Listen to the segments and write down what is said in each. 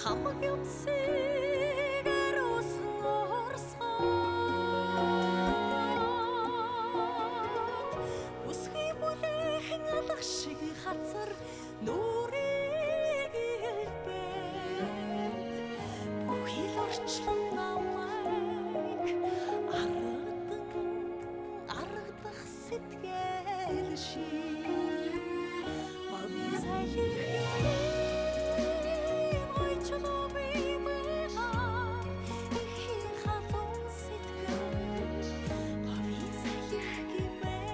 Хамаг юмсыг ариусан орсон. Бүсгүй бүлэхэн алах шиг хацар нүрийг илбэт. Бүхий л орчлон намайг аргадан аргадах сэтгэл шиг. Говийн салхи ойчлоо би байгаа эхийн халуун сэтгэл. Говийн салхи гэмээр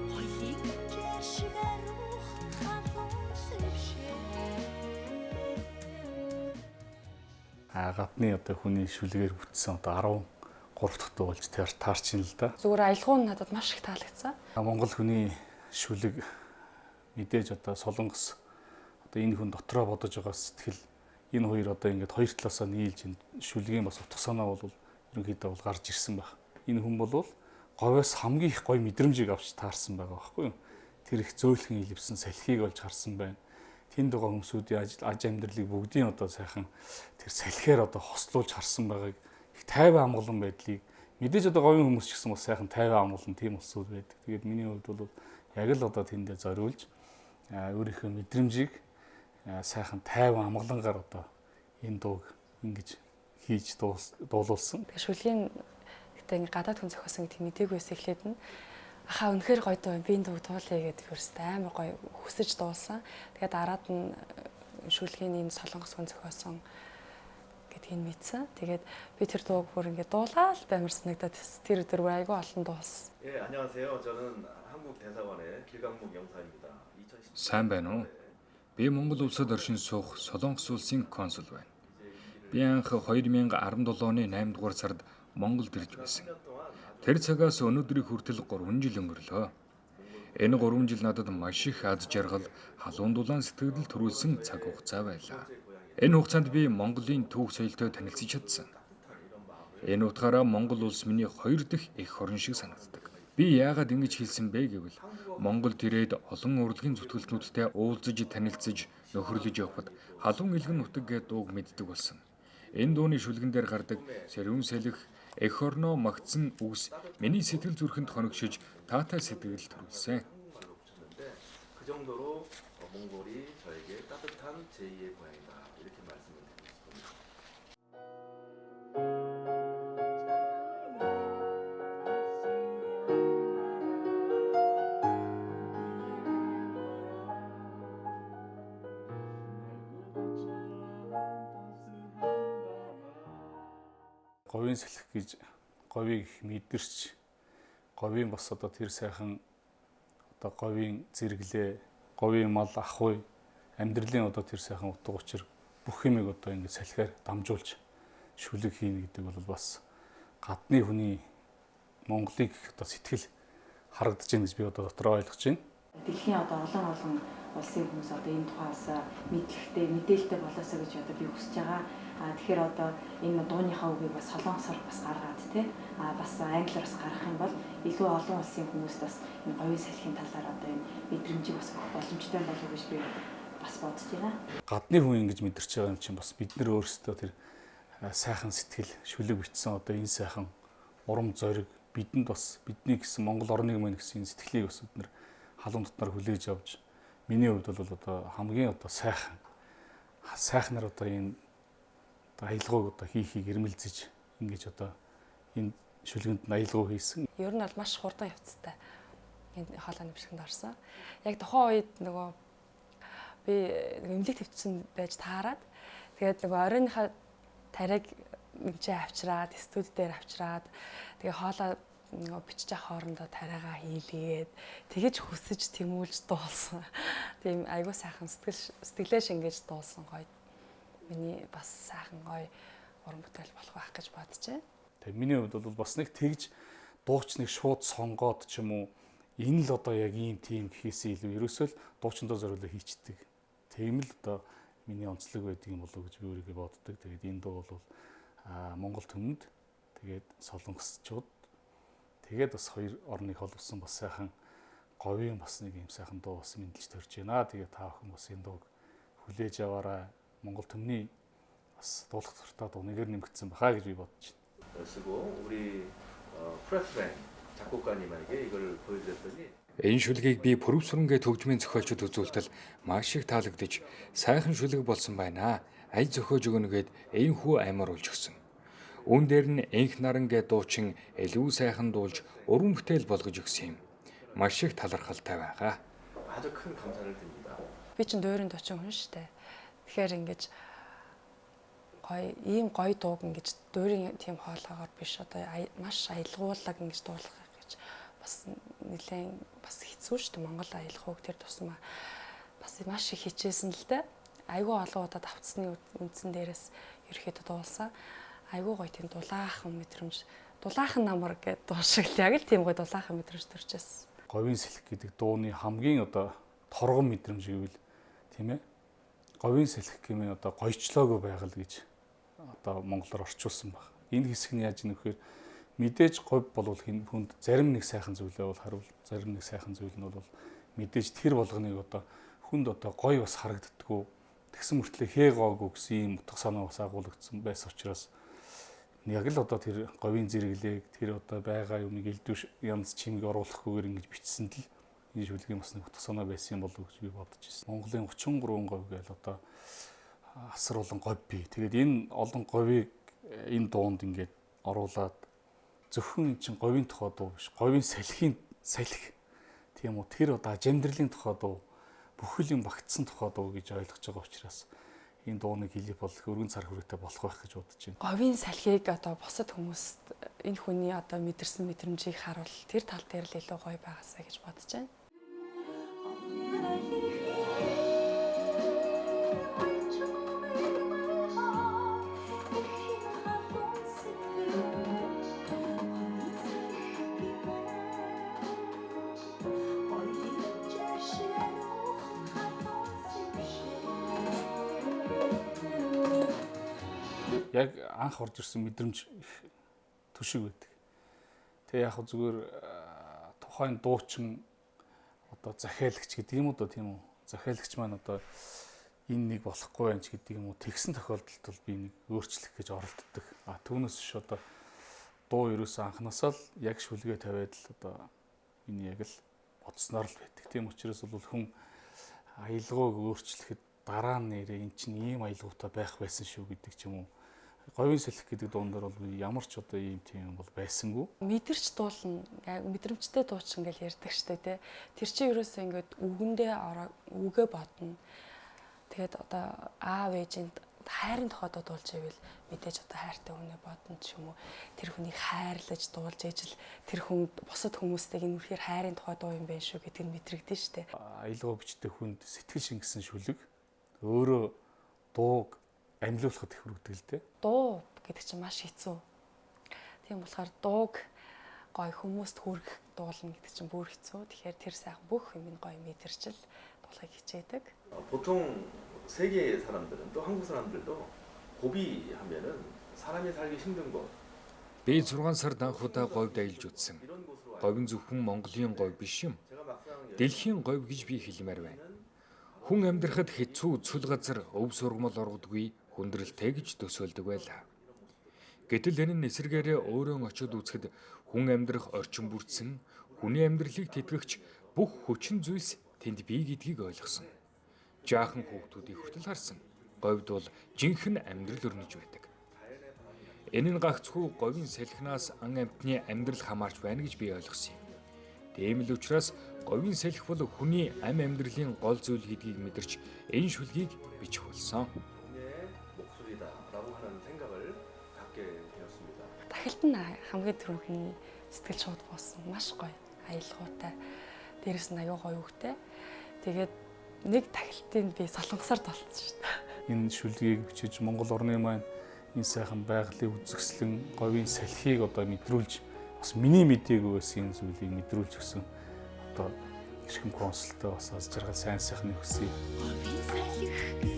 гоёлын жар шиг ариухан халуун сэвшээ. Гадны одоо хүний шүлгээр бүтсэн одоо 13 дахь дуу болж тэр таарч ин л да. Зүгээр аялгау нь надад маш их таалагдсан. Монгол хүний шүлэг мэдээж одоо Солонгос одоо энэ хүн дотроо бодож байгаа сэтгэл энэ хоёр одоо ингээд хоёр талаасаа нийлж энэ шүлгийн бас утга санаа бол ерөнхийдөө бол гарч ирсэн байх. Энэ хүн бол говьоос хамгийн их гоё мэдрэмжийг авч таарсан байгаа байхгүй юу? Тэр их зөөлхөн илэвсэн салхийг олж харсан байна. Тэнд байгаа хүмүүсүүдийн ажил аж амьдралыг бүгдийн одоо сайхан тэр салхиар одоо хослуулж харсан байгааг их тайван амгалан байдлыг мэдээж одоо говийн хүмүүс ч гэсэн бас сайхан тайван амгалан тийм улсууд байдаг. Тэгээд миний хувьд бол яг л одоо тэндээ зориулж өөрийнхөө мэдрэмжийг сайхан тайван амгалангаар одоо энэ дууг ингэж хийж дуулуулсан. Тэгээ шүлгийн гэтээ ингээ гадаад хүн зохиосон гэдгийг мдэггүйс эхлээд нь ахаа үнэхээр гоё дуу юм. Би энэ дууг дуулъя гэдэг ерөөсөө амар гоё хүсэж дуулсан. Тэгээд дараад нь шүлгийн энэ Солонгос хүн зохиосон гэдгийг мэдсэн. Тэгээд би тэр дууг бүр ингээ дуулаад баймар санагдаад тэр өдөр бүр айгүй олон дуулсан. 예, 안녕하세요. 저는 한국 대사관의 길강목 영사입니다. 2010 Сайн байна уу? Би Монгол улсад оршин суух Солонгос улсын консул байна. Би анх 2017 оны 8 дугаар сард Монголд ирж байсан. Тэр цагаас өнөөдрийг хүртэл 3 жил өнгөрлөө. Энэ 3 жил надад маш их аз жаргал, халуун дулаан сэтгэл төрүүлсэн цаг хугацаа байлаа. Энэ хугацаанд би Монголын түүх соёлтой танилцж чадсан. Энэ утгаараа Монгол улс миний хоёр дахь эх орн шиг санагддаг. Би яагаад ингэж хэлсэн бэ гэвэл Монголд ирээд олон урлагийн зүтгэлтнүүдтэй уулзаж танилцаж нөхөрлөж явхад халуун элгэн нутаг гэдэг дууг мэддэг болсон. Энэ дууны шүлгэн дээр гардаг сэрүүн сэлэх эх орноо магтсан үгс миний сэтгэл зүрхэнд хоногшиж таатай сэтгэл төрүүлсэн. 말로 붙였는데 그 정도로 몽골이 저에게 따뜻한 제2의 고향이다. 이렇게 말씀을 드리고 싶습니다. Говийн салхи гэж говийг их мэдэрч говийн бас одоо тэр сайхан одоо говийн зэрэглээ, говийн мал ахуй амьдралын одоо тэр сайхан утга учир бүх юмыг одоо ингэ салхиар дамжуулж шүлэг хийнэ гэдэг бол бас гадны хүний Монголыг одоо сэтгэл харагдаж байна гэж би одоо дотроо ойлгож байна. Дэлхийн одоо олон олон улсын хүмүүс одоо энэ тухаас мэдлэгтэй, мэдээлэлтэй болоосоо гэж одоо би хүсэж байгаа. А тэгэхээр одоо энэ дууныхаа үгийг бас солонгосоор бас гаргаад тий а бас англиар бас гаргах юм бол илүү олон улсын хүмүүст бас энэ говийн салхийн талаар одоо энэ мэдрэмжийг бас өгөх боломжтой болов уу гэж би бас бодож байна. Гадны хүн ингэж мэдэрч байгаа юм чинь бас бид нар өөрсдөө тэр сайхан сэтгэл шүлэг бичсэн одоо энэ сайхан урам зориг бидэнд бас бидний гэсэн Монгол орныг мань гэсэн энэ сэтгэлийг бас бид нар халуун дотноор хүлээж авч миний хувьд бол одоо хамгийн одоо сайхан сайхнаар одоо энэ одоо аялгауг одоо хийхийг эрмэлзэж ингэж одоо энэ шүлгэнд нь аялгау хийсэн. Ер нь бол маш хурдан явцтай энэ хоолойны бичлэгэнд орсон. Яг тухайн үед нөгөө би эмнэлэг төвчсөн байж таарад тэгээд нөгөө оройныхаа тариаг нэгжээ авчираад студи дээр авчираад тэгээ хоолой нөгөө бичиж авах хоорондоо тариагаа хийлгээд тэгэж хүсэж тэмүүлж дуулсан. Тийм айгуу сайхан сэтгэлээ шингээж дуулсан гоё. Миний бас сайхан гоё уран бүтээл болох байх гэж бодож байна. Тэгээ миний хувьд бол бас нэг тэгж дуучныг шууд сонгоод ч юм уу энэ л одоо яг ийм тийм гэхээсээ илүү ерөөсөө л дуучиндаа зориулаад хийчдэг. Тийм л одоо миний онцлог байдаг юм болов уу гэж би өөрийгөө боддог. Тэгээд энэ дуу бол Монгол түмэнд тэгээд солонгосчууд тэгээд бас хоёр орныг холбосон бас сайхан говийн бас нэг юм сайхан дуу бас мэдлж төрж байна. Тэгээд та бүхэн бас энэ дууг хүлээж аваарай. Монгол төмний бас дуулах дуртай дуу нэгээр нэмэгдсэн баха гэж би бодож байна. 쓰고 우리 프레프랭 작곡가님에게 이걸 보여드렸더니 Энэ шүлгийг би Пүрэвсүрэнгээ төгжмийн зохиолчид үзүүлтэл маш их таалагдж сайхан шүлэг болсон байна. Аль зохиож өгнө гэд энхүү аймаар болж өгсөн. Үүн дээр нь Энх наран гээд дуучин илүү сайхан дуулж уран бүтээл болгож өгсөн юм. Маш их талархалтай байгаа. 아주 큰 감사를 드립니다. Би чинь дуурин дуучин хүн шүү дээ. Тэгэхээр ингэж гоё ийм гоё дууг ингэж дуурин тийм хоолоогоор биш одоо маш аялгуулаг ингэж дуулах гэж бас нэлээд бас хэцүү шүү дээ. Монгол аялгауг тэр тусмаа бас маш их хичээсэн л дээ. Айгүй олон удаа давтсны үндсэн дээрээс ерөөхдөө дуулсан. Айгүй гоё тийм дулаахан мэдрэмж, дулаахан намар гэдэг дуу шиг л яг л тийм гоё дулаахан мэдрэмж төрж байсан. Говийн сэлэх гэдэг дууны хамгийн одоо торгон мэдрэмж гэвэл тийм ээ. Говийн сэлэх гэмээр одоо гоёчлоогүй байгаль гэж одоо монголоор орчуулсан баг. Энэ хэсэг нь яаж нөхөр мэдээж говь болвол хүнд зарим нэг сайхан зүйлээ бол харуул, зарим нэг сайхан зүйл нь бол мэдээж тэр болгоныг одоо хүнд одоо гоё бас харагддггүй. Тэгсэн мөртлөө хээгоогүй гэсэн ийм утга санаа бас агуулгдсан байсан учраас яг л одоо тэр говийн зэрэглээг тэр одоо байгаа юмыг элдвш янз чимэг оруулахгүйгээр ингэж бичсэн л энэ шүлгийн бас нэг утга санаа байсан юм болов уу гэж би бодож ирсэн. Монголын 33 говь гээл одоо асар олон говь бий. Тэгээд энэ олон говийг энэ дуунд ингээд оруулаад зөвхөн эн чинь говийн тухай дуу биш, говийн салхийн салхи тийм үү, тэр одоо ажимдралын тухай дуу, бүхэл юм багтсан тухай дуу гэж ойлгож байгаа учраас энэ дууныг хэлэх бол өргөн цар хүрээтэй болох байх гэж бодож байна. Говийн салхийг одоо бусад хүмүүст энэ хүний одоо мэдэрсэн мэдрэмжийг харуул тэр тал дээр л илүү гоё байгаасаа гэж бодож байна. Яг анх орж ирсэн мэдрэмж их төшиг байдаг. Тэгээ яг зүгээр тухайн дуучин одоо захиалагч гэдэг юм уу доо тийм үү? Захиалагч маань одоо энэ нэг болохгүй байх ч гэдэг юм уу? Тэгсэн тохиолдолд бол би нэг өөрчлөх гэж оролддог. А түүнээс биш одоо дуу ерөөсөө анханасаа л яг шүлгээ тавиад л одоо энэ яг л бодсноор л байдаг. Тийм учраас бол хүн аялгауг өөрчлөхэд дараа нь нэрээ эн чинь ийм аялгаутай байх байсан шүү гэдэг ч юм уу. Говийн салхи гэдэг дуун дээр бол ямар ч одоо ийм тийм юм бол байсангүй. Мэдэрч дуулна, мэдрэмжтэй дуучин гэж ярьдаг штэ тий. Тэр чинь ерөөсөө ингээд үгэндээ ороо үгээ бодно. Тэгээд одоо аав ээжинд хайрын тухай дуулж ивэл мэдээж одоо хайртай хүнээ бодно ч юм уу. Тэр хүнийг хайрлаж дуулж ижил тэр хүн бусад хүмүүстэйг энэ үнэхээр хайрын тухай дуу юм байна шүү гэдгийг мэдрэгдэн штэ. Аялгау бичдэг хүнд сэтгэл шингэсэн шүлэг өөрөө дууг амьлуулахад их хүргэдэг л дээ. Дуу гэдэг чинь маш хэцүү. Тийм болохоор дууг гоё хүмүүст хүргэх дуулна гэдэг чинь бүр хэцүү. Тэгэхээр тэр сайхан бүх юм нь гоё мэдэрчил дуулахыг хичээдэг. 보통 세계 사람들은 또 한국 사람들도 고비 하면은 사람이 살기 힘든 곳. Би 6 сард анх удаа говьд аялж үзсэн. Говь нь зөвхөн Монголын говь биш юм. Дэлхийн говь гэж би хэлмээр байна. Хүн амьдрахад хэцүү цөл газар өв сургамал оргодгүй хүндрэлтэй гэж төсөөлдөг байлаа. Гэтэл энэ нь эсэргээрээ өөрөө очиод үзэхэд хүн амьдрах орчин бүрдсэн, хүний амьдралыг тэтгэгч бүх хүчин зүйлс тэнд бий гэдгийг ойлгосон. Жаахан хүүхдүүдийг хүртэл харсан. Говьд бол жинхэнэ амьдрал өрнөж байдаг. Энэ нь гагцхүү говийн салхинаас ан амьтны амьдрал хамаарч байна гэж би ойлгосон юм. Тийм л учраас говийн салхи бол хүний ам амьдралын гол зүйл гэдгийг мэдэрч энэ шүлгийг бичих болсон. Дахилт нь хамгийн түрүүнд нь сэтгэл шууд буусан. Маш гоё аялгаутай. Дээрээс нь аюу гоё үгтэй. Тэгээд нэг дахилтыг би солонгосоор дуулсан шүү дээ. Энэ шүлгийг бичиж Монгол орны маань энэ сайхан байгалийн үзэсгэлэн говийн салхийг одоо мэдрүүлж бас миний мдээгүй байсан энэ зүйлийг мэдрүүлж өгсөн одоо эрхэм консултай бас аз жаргал сайн сайхныг хүсье. Говийн салхи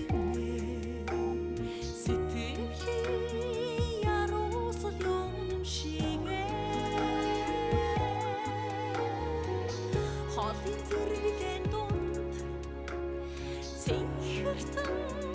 гэмээр сэтгэлийн яруусал юм шиг холын зэрлэгэн дунд цэнхэртэн